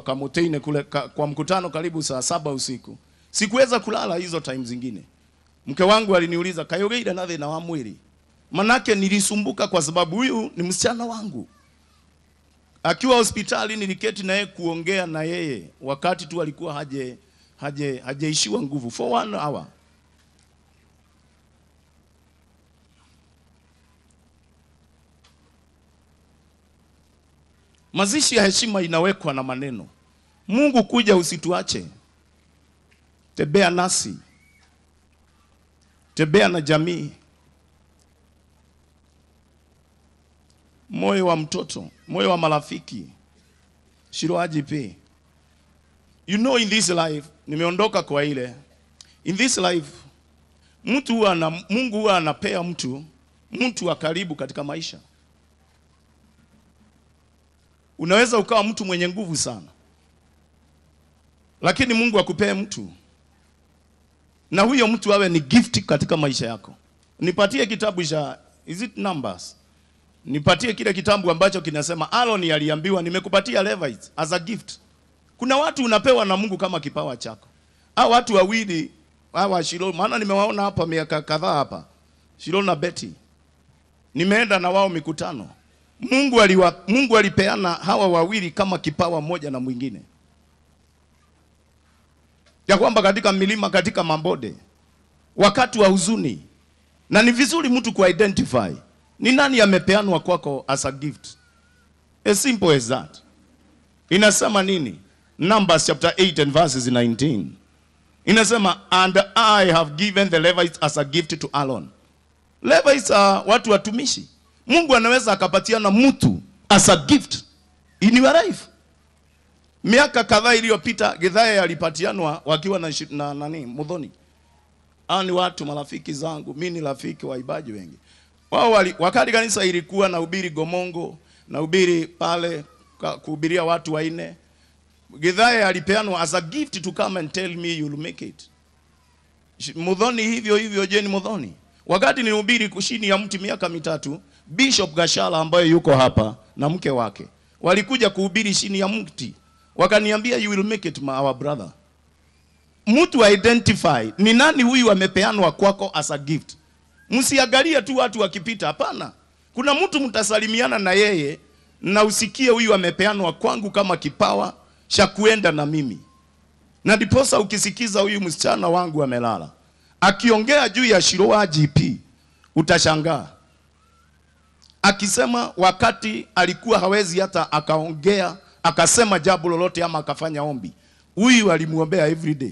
Kamotene kule kwa mkutano karibu saa 7 usiku. Sikuweza kulala hizo time zingine. Mke wangu aliniuliza kayogeida na na wa mwili. Manake nilisumbuka kwa sababu huyu ni msichana wangu. Akiwa hospitali niliketi na yeye kuongea na yeye wakati tu alikuwa hajeishiwa nguvu for 1 hour. Mazishi ya heshima inawekwa na maneno. Mungu kuja usituache. Tembea nasi. Tembea na jamii. Moyo wa mtoto, moyo wa marafiki. Shiro IGP. You know in this life, nimeondoka kwa ile. In this life, mtu huwa na Mungu huwa anapea mtu wa karibu katika maisha. Unaweza ukawa mtu mwenye nguvu sana, lakini Mungu akupee mtu, na huyo mtu awe ni gift katika maisha yako. Nipatie kitabu cha, is it Numbers? Nipatie kile kitabu ambacho kinasema Aaron aliambiwa nimekupatia Levites as a gift. Kuna watu unapewa na Mungu kama kipawa chako. Hao watu wawili hawa Shilo, maana nimewaona hapa miaka kadhaa hapa. Shilo na Betty. Nimeenda na wao mikutano. Mungu alipeana hawa wawili kama kipawa moja na mwingine. Ya kwamba katika milima, katika mabonde, wakati wa huzuni, na ni vizuri mtu ku-identify ni nani amepeanwa kwako as a gift. As simple as that. Inasema nini? Numbers chapter 8 and verses 19. Inasema, and I have given the Levites as a gift to Aaron. Levites are watu watumishi. Mungu anaweza akapatiana mtu as a gift in your life. Miaka kadhaa iliyopita Githaya alipatianwa wakiwa na nani Muthoni. Hao ni watu marafiki zangu, mimi ni rafiki wa ibaji wengi. Wao wakati kanisa ilikuwa na ubiri Gomongo, na ubiri pale kuhubiria watu wanne. Githaya alipeanwa as a gift to come and tell me you'll make it. Muthoni hivyo hivyo, Jane Muthoni. Wakati nilihubiri chini ya mti miaka 3, Bishop Gashala ambaye yuko hapa na mke wake walikuja kuhubiri chini ya mti. Wakaniambia you will make it our brother. Mtu identify ni nani huyu amepeanwa kwako as a gift. Msiangalie tu watu wakipita, hapana. Kuna mtu mtasalimiana na yeye na usikie huyu amepeanwa kwangu kama kipawa cha kuenda na mimi. Na ndiposa ukisikiza huyu msichana wangu amelala akiongea juu ya Shiloh GP utashangaa. Akisema wakati alikuwa hawezi hata akaongea, akasema jambo lolote ama akafanya ombi. Huyu alimuombea every day.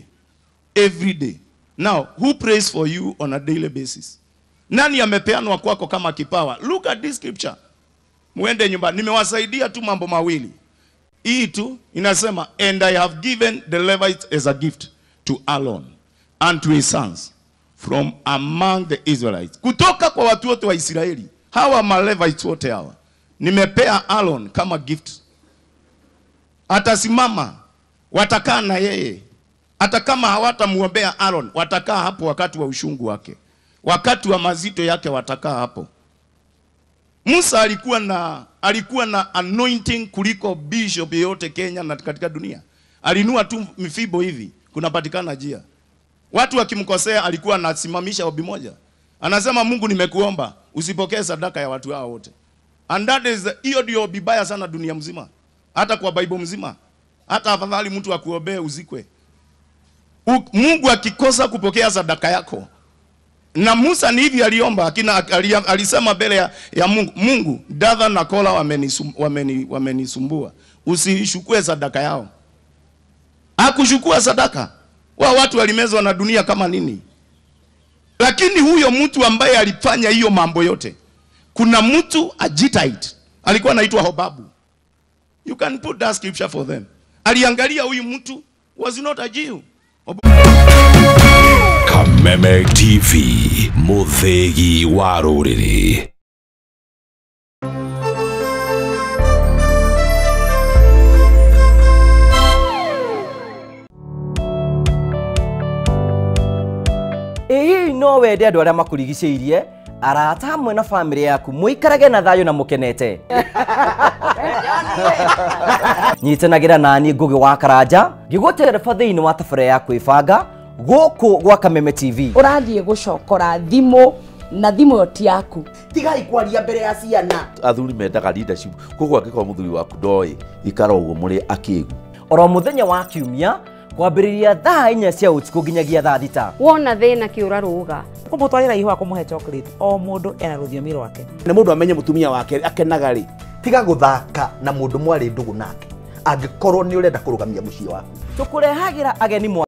Every day. Now, who prays for you on a daily basis? Nani amepeanwa kwako kama kipawa? Look at this scripture. Muende nyumbani. Nimewasaidia tu mambo mawili. Hii tu inasema, and I have given the Levites as a gift to Aaron and to his sons from among the Israelites. Kutoka kwa watu wote wa Israeli, hawa ma-Levites wote hawa, nimepea Aaron kama gift. Atasimama, watakaa na yeye. Hata kama hawatamuombea Aaron, watakaa hapo wakati wa ushungu wake. Wakati wa mazito yake watakaa hapo. Musa alikuwa na anointing kuliko bishop yote Kenya na katika dunia. Alinua tu mifibo hivi, kunapatikana njia. Watu wakimkosea alikuwa anasimamisha ombi moja. Anasema Mungu nimekuomba usipokee sadaka ya watu hao wote. And that is hiyo ndio bibaya sana dunia mzima. Hata kwa Bible mzima. Hata afadhali mtu akuombee uzikwe. Mungu akikosa kupokea sadaka yako. Na Musa ni hivi aliomba, alisema mbele ya Mungu, Mungu, Dathan na Kola wamenisumbua. Usishukue sadaka yao. Hakushukua sadaka. Wao watu walimezwa na dunia kama nini. Lakini huyo mtu ambaye alifanya hiyo mambo yote, kuna mtu Agitite, alikuwa anaitwa Hobabu. You can put that scripture for them. Aliangalia huyu mtu was not a Jew. Kameme TV, Muthegi wa Ruriri. Ĩĩ no wende andũ arĩa makurigicĩirie, arata hamwe na family yaku muikarage na thayo na mukenete. Nyitanagĩra nani Ngugi wa Karanja ngĩgũtereba thĩinĩ wa tabarĩra ya kwĩbanga gũkũ gwa Kameme TV. Ũrathiĩ gũcokora thimũ na thimũ ĩyo ti yaku. Tigai kwaria mbere ya ciana. Athuri mendaga leadership, koguo angĩkorwo mũthuri waku ndoĩ ikara ũguo mũrĩ akĩgu. Oro mũthenya wa kiumia kwambĩrĩria thaa 4 cia ũtukũ nginyagia thaa 6. Wona thĩna kĩũra rũga. Kũmũtwarĩra ihũa kũmũhe chocolate, o mũndũ ena rũthiomi rwake. Na mũndũ amenye mũtumia wake akenaga rĩ. Tiga gũthaka na mũndũ mwarĩ ndũgũ nake angĩkorwo nĩ ũrenda kũrũgamia mũciĩ waku. Tũkũrehagĩra ageni.